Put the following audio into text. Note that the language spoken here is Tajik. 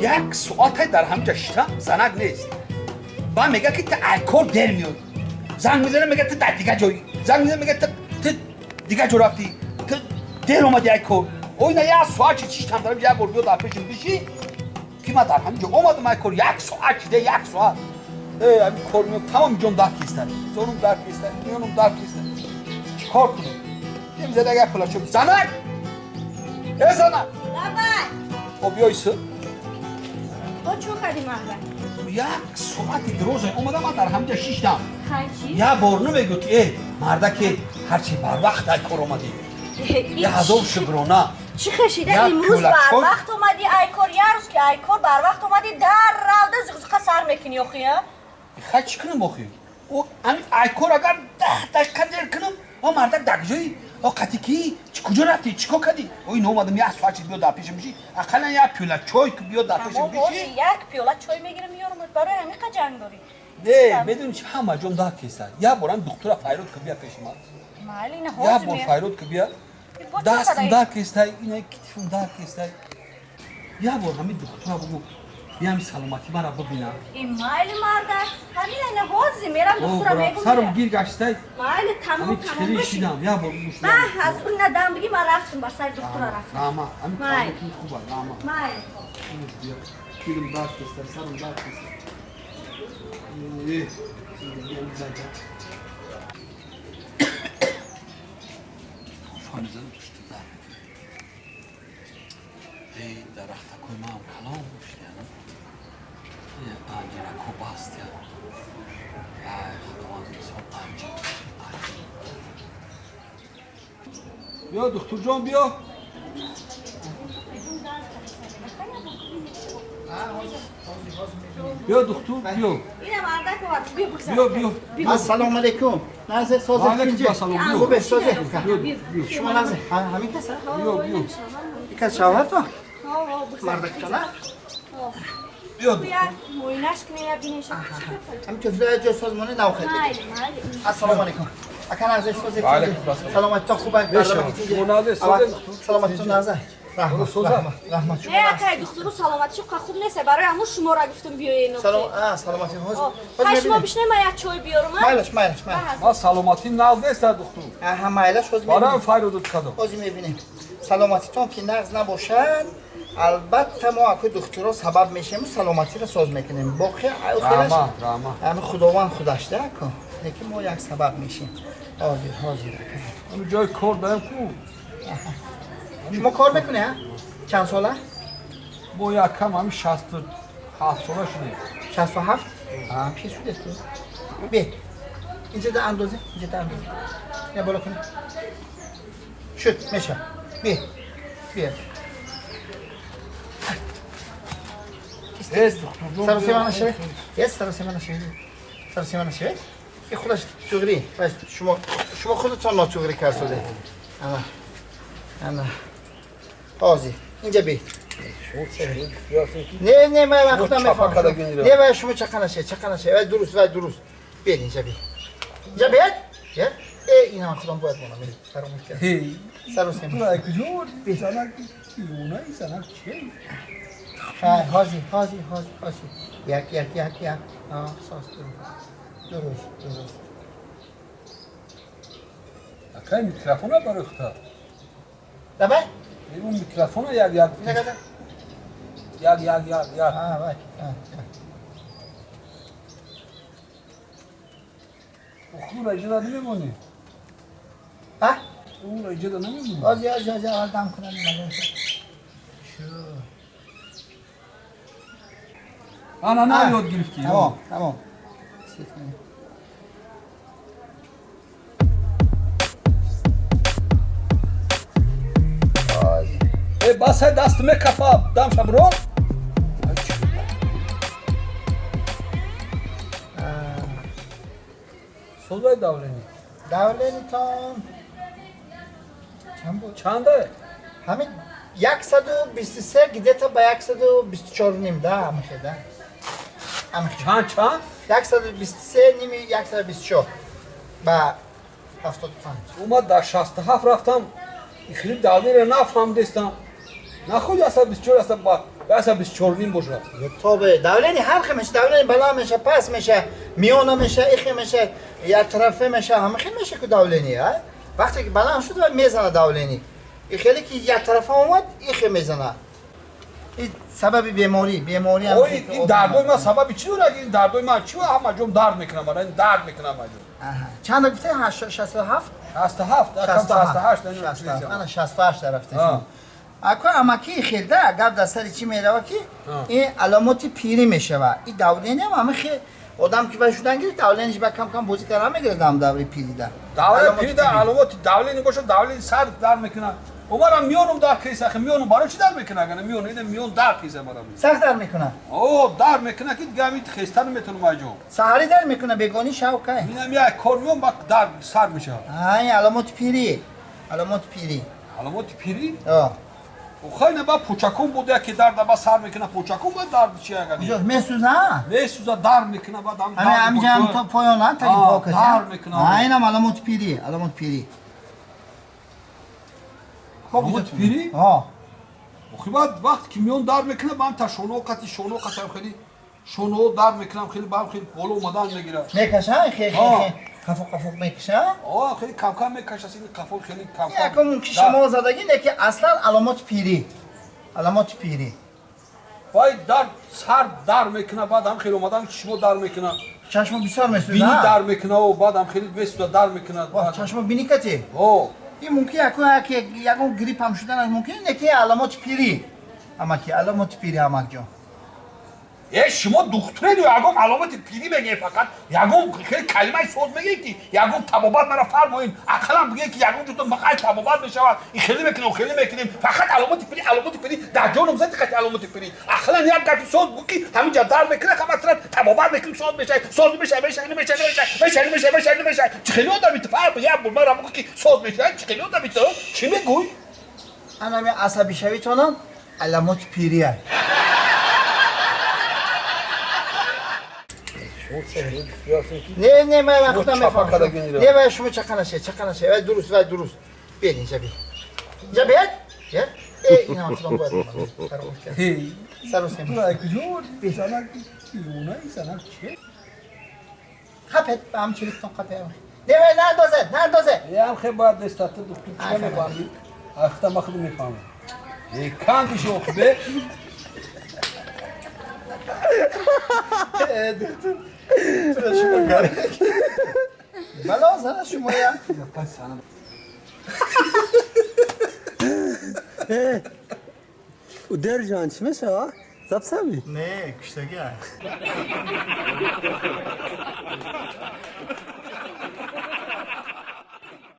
Як соате дар ҳамҷа шитам, занак нест. Ба мега, ки ту ай кор дер меоӣ. Занг мезана, мега, ту дар дига ҷой. Занг мезана, мега, ту дига ҷо рафтӣ, ту дер омадӣ ай кор. Ой, на, як соат чи шитам дарам, як бор биё дар пешам биши, ки ман дар ҳамин ҷо омадам ай кор, як соат шида, як соат. Э, ҳамин кор меоям, тамоми ҷом дард киста, зонум дард киста, миёнум дард киста. Чӣ кор кунем? Дем зада як пулашо. Занак, э, занак! Давай. О, биёйсу. Бо чӯ кардӣ, мардак? Як соати дироза омадам, ман дар ҳаминҷа шиштам. Хай, чӣ? Як бор намегӯ, ки э, мардаке, ҳарчи барвақт ай кор омадӣ, я ҳазор шукрона. Чӣ хешида? Як Имрӯз пиёла чой. барвақт омадӣ ай кор, як рӯз ки ай кор барвақт омадӣ, дар равда зиқзиқа сар мекунӣ охи, а? Хай, чӣ кунам охи? О, ами ай кор агар 10 дақиқа дер кунам, о, мардак, дар куҷои, о, қати ки, куҷо рафтӣ, чӣ кор кардӣ? Ой, наомадам, як соат чи, биё дар пешам биши, ақаллан як пиёла чой ки, биё дар пешам Тамом, ҳозир биши. Як пиёла чой мегирам, меёрам. Барои ҳамин қа ҷанг дорӣ? Не, медони чи, ҳама ҷом дард кеста. Як борам духтура файрод ки, бия пеши ман. Майли, ина Як ҳозир бор меёрам. файрод ки, бия. Бо чӣ Дастам кадаи? дард кестай, ина китифам дард кестай. Як бор ҳамин духтура бугу, биям, саломатӣ мара бибинам. И майли, мардак, ҳамин ина ҳозир мерам, духтура мегум. Сарам гир гаштай. Майли, тамом. Ҳамин Тамом, чихели биши. шидам, як бор гӯш. Ман аз ина дам биги, ман рафтам, ба сари духтура рафтам. Рама, ҳамин. Майли. Тамоми хуба, рама. Майли. Биё. Дилам дард кестай, сарам дард кестай. Э, биям, зайда. Туфан мезанам, тушти дард. Эй, дарахтакои маам калон шудяна. Анҷирако бастя. Ай, худованд, мисол анҷир, анҷир. Биё, духтурҷон, биё. Биё, духтур, биё. Ина мардак овард, биё, бигзар. Биё, биё. Ассалому алайкум. Назир, созе? Ваалайкум ассалом, биё. Хубе, созе? Биё, биё. Шумо назир ҳамин каса? Биё, биё. Икас шавҳарто? Бигзар. Мардакчона? Биё. Як муоинаш кунем, я бинем. ҳамин тифло ҷо созмони нав хеле. Майли, майли. Ассалому алайкум. Ака, назир, созе? Ваалайкум ассалом. Саломатитон хуб аст? Бешавад. Шумо назир, созе? Саломатитон назир. Раҳмат. Созе? Раҳмат, раҳмат. Не, акай, духтуру саломатишо қа хуб нест, барои ҳамун шуморо гуфтам, биёен. Салом, а, саломатӣ ҳозир. Хай, шумо бишнем, ман як чой биёрам, а? Майлаш, майлаш, майлаш. Ман саломатӣ нағз нест, духтур. Аҳа, майлаш, ҳозир Барам мебинем. файродут кардам. Ҳозир мебинем. Саломатитон ки нағз набошад, албатта мо акои духтуро сабаб мешавем, саломатиро соз мекунем. Боқи охираш Раҳмат, раҳмат. ҳами худованд худаш да, ако. Лекин мо як сабаб мешем. Ҳозир, ҳозир, ака. Ҳамин ҷои кор даем ку. Шумо кор мекунед, а? Чанд сола? Бо як кам ҳамин 67 сола шудем. 67? А, пир шудед ку. Бе. Инҷа да андозе, инҷа да андозе. Я боло кунед. Шуд, меша. Бе. Бе. Эс, духтурҷон. Саросема нашавед. Ес, саросема нашавед. Саросема нашавед. И худаш туғри. Шумо худатон нотуғри кард. Ана. Ана. Ҳозир. Инҷа бе. Не, не, ман худам Шумо чапа мефаҳмам. кардагинро. Не, вай шумо чақа нашавед, чақа нашавед. Вай дуруст, вай дуруст. Биед инҷа, бе. Инҷа биед. Биед. Э, ина ман худам бояд монам. Фаромӯш кардам. Ҳей, Саросема. ту ай куҷо овардӣ? Занак девонаи, занак чие? Хай, ҳозир, ҳозир, ҳозир, ҳозир. Як, як, як, як. А, соз, дуруст. Дуруст, дуруст. Акай, микрофона барои хута. Давай. Он микрофона як як. Инҷа када. Як, як, як, як. А, вай. А, а. Охура иҷода намемонӣ. А? Ура иҷода намемонӣ. Ҳозир, ҳозир, ҳозир, аввал дам кунам. Шу. Ана, на, А, ёд гирифтӣ. Тамом, тамом. Сит кунем. Ҳозир. Э, басай, даст мекафа, дам шабро. А, Созай, давление. Давление тон чанд буд? Чанда? Ҳамин 123, где-то ба 124 ним да, ҳамихе да. Ҳамихе. Чанд, чанд? 123 ними, 124. Ба 75. Омад дар 67 рафтам, хеле давление нафаҳмидестам. Нахуд 124 аста ба 124 ним бошад. Тобе, давление ҳар хел меша, давление бала меша, пас меша, миёна меша, ихе меша, як тарафе меша, ҳама хел меша ку давление, а? Вақте ки баланд шуд ва мезана давление. И хеле ки як тарафа омад, ихе мезана. Ин сабаби беморӣ, беморӣ ҳам. Ой, ин дардои ман сабаби чӣ дорад? Ин дардои ман чӣ ҳама ҷом дард мекунам, ман ин дард мекунам ҳама ҷом. Аҳа. Чанд гуфте? 67? 67, 68, 68. Ана 68 рафта шумо. Ако амаки хелда гап дар сари чӣ мерава ки ин аломоти пирӣ мешава. Ин давление ҳам ҳама хел одам ки ба шудан гирифт, давлениеш ба кам кам бозӣ карда мегирад ҳам даври пирида. Давление пирида аломоти давление бошад, давление сар дард мекунад. Умарам миёнум дард киса, хи миёнум барои чӣ дард мекунад? Агар миён, ин миён дард киса барам. Сахт дард мекунад? О, дард мекунад ки дигар ҳамин хестан наметавонам айҷо. Саҳарӣ дард мекунад, бегонӣ шав кай? Инам як кор миён ба дард сар мешавад. А, ин аломоти пирӣ. Аломоти пирӣ. Аломоти пирӣ? О. Хай ба пӯчакум буд яке дард ба сар мекунад, пӯчакум ба дард чи агар? Куҷо месӯзад? Месӯзад, дард мекунад, баъд ҳам ҳамин ҳаминҷа ҳам то поён, а, таги покат. Дард мекунад. А, инам аломоти пирӣ, аломоти пирӣ. Аломоти пирӣ? Ҳо. Охи баъд вақте ки миён дард мекунад, ба ҳам та шонао қати шонао қатам хеле шонао дард мекунам, хеле ба ҳам хеле боло омадан мегирад. Мекаша? Хе хе хе. Қафо қафо мекаша? О, хеле кам кам мекаша, ин қафо хеле кам кам. Якум мумкин шумо задагӣ, не ки аслан аломоти пирӣ. Аломоти пирӣ. Вай дард сар дард мекунад, баъд ҳам хеле омадан чишмо дард мекунад. Чашмо бисёр месӯзад. Бинӣ дард мекунад, баъд ҳам хеле месӯзад, дард мекунад. Чашмо бинӣ кати? О. Ин мумкин яку ягон грипп ҳам шуданаш мумкин, не ки аломоти пирӣ. Амаки аломоти пирӣ амакҷон. Э, шумо духтуред ё ягон аломати пирӣ мегӯед фақат? Ягон хеле калимаи соз мегӯед ки ягон табобат мара фармоед, ақаллан бигӯед ки ягон ҷутон фақат табобат мешавад. Ин хеле мекунем, хеле мекунем. Фақат аломати пирӣ, аломати пирӣ. Дар ҷоном зад қати аломати пирӣ. Ақаллан як гапи соз бигӯ ки ҳамин ҷо дард мекунад, ҳама тараф табобат мекунем, соз мешавад, соз мешавад, мешавад, намешавад, намешавад, мешавад, намешавад, мешавад, намешавад. Чӣ хеле одами ту фарқ як бор мара бигӯ ки соз мешавад, чӣ хеле одами ту? Чӣ мегӯй? Ана асабишавитонам аломати пирӣ аст. Не, не, ман худам мефаҳмам. Не, вай шумо чақа нашед, чақа нашед. Вай дуруст, вай дуруст. Биед инҷа биед. Инҷа биед? Биед? Э, инам худам бояд. Саросем. Қапет, ба ҳам чирикатон қапе. Не, вай наандозе, наандозе. Ям хе бояд нестата духтур чӣ мефаҳмӣ? Ахта ма худам мефаҳмам. Э, кандиш охбе. Духтур. Бало зана шумо я. Удержан чӣ мешава? Запсами? Не, куштага.